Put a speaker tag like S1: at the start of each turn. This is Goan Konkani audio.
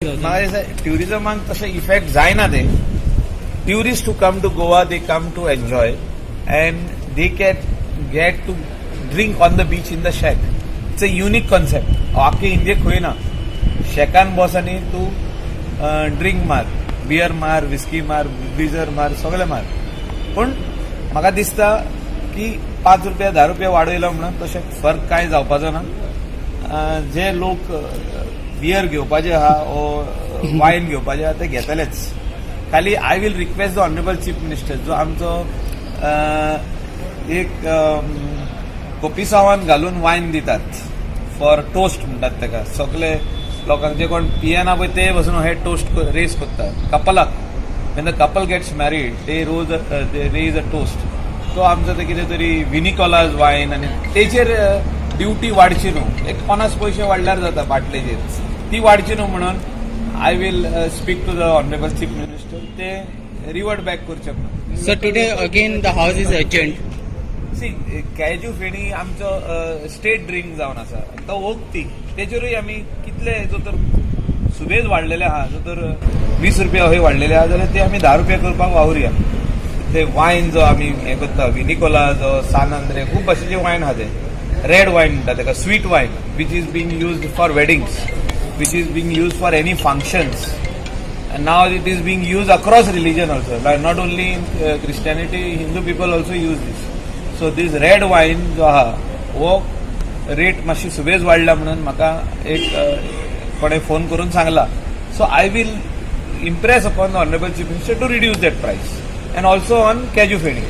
S1: म्हाका दिसता ट्युरिजमाक तशें इफेक्ट जायना ते. Tourist who come to Goa, they come to enjoy and they can get to drink on the beach in the shack. It's a unique concept. आख्खे इंडियेक खंय ना. शॅकान बस आनी तूं ड्रिंक मार, बियर मार, विस्की मार, बिजर मार, सगळें मार. पूण म्हाका दिसता की 5 रुपया, 10 रुपया वाडयलो म्हणून तशें फरक कांय जावपाचो ना. जे लोक बियर घेवपाचे आहा ओ वायन घेवपाचे आहा, ते घेतलेच. खाली I will request the honourable Chief Minister, जो आमचो एक कोपिसावान घालून वायन दितात, फॉर टोस्ट म्हणटात ताका. सगळे लोकांक, जे कोण पियेना पळय, ते बसून हे टोस्ट रेज करतात कपलाक. When the couple gets married, they raise a toast. तो आमचो ते कितें तरी विनिकॉलाज वायन आनी तेचेर ड्युटी वाडची न्हू. एक 50 पयशे वाडल्यार जाता बाटलेचेर. ती वाडची न्हू म्हणून I will speak to the honourable Chief Minister, ते रिवर्ट बॅक करचे म्हणून.
S2: So today again the house is adjourned.
S1: See, cashew feni आमचो स्टेट ड्रिंक जावन आसा. तो वखदी, तेचेरूय आमी कितले जो तर सुबेज वाडलेले आहा. जो तर 20 रुपया हय वाडलेले आहा जाल्यार ते आमी 10 रुपया करपाक वावरुया. ते वायन जो आमी हें करता, विनिकोला जो सान आंद्रे, खूब भाशेचे वायन आहा. ते रेड वायन म्हणटा ताका, sweet wine, which is being used for weddings, which is being used for any functions, and now it is being used across religion also, like not only in Christianity, Hindu people also use this. So this red wine जो आहा, हो रेट मातशी सुबेज वाडला म्हणून म्हाका एक कोणे फोन करून सांगला. So I will impress upon the honourable Chief Minister to reduce that price and also on cashew feni.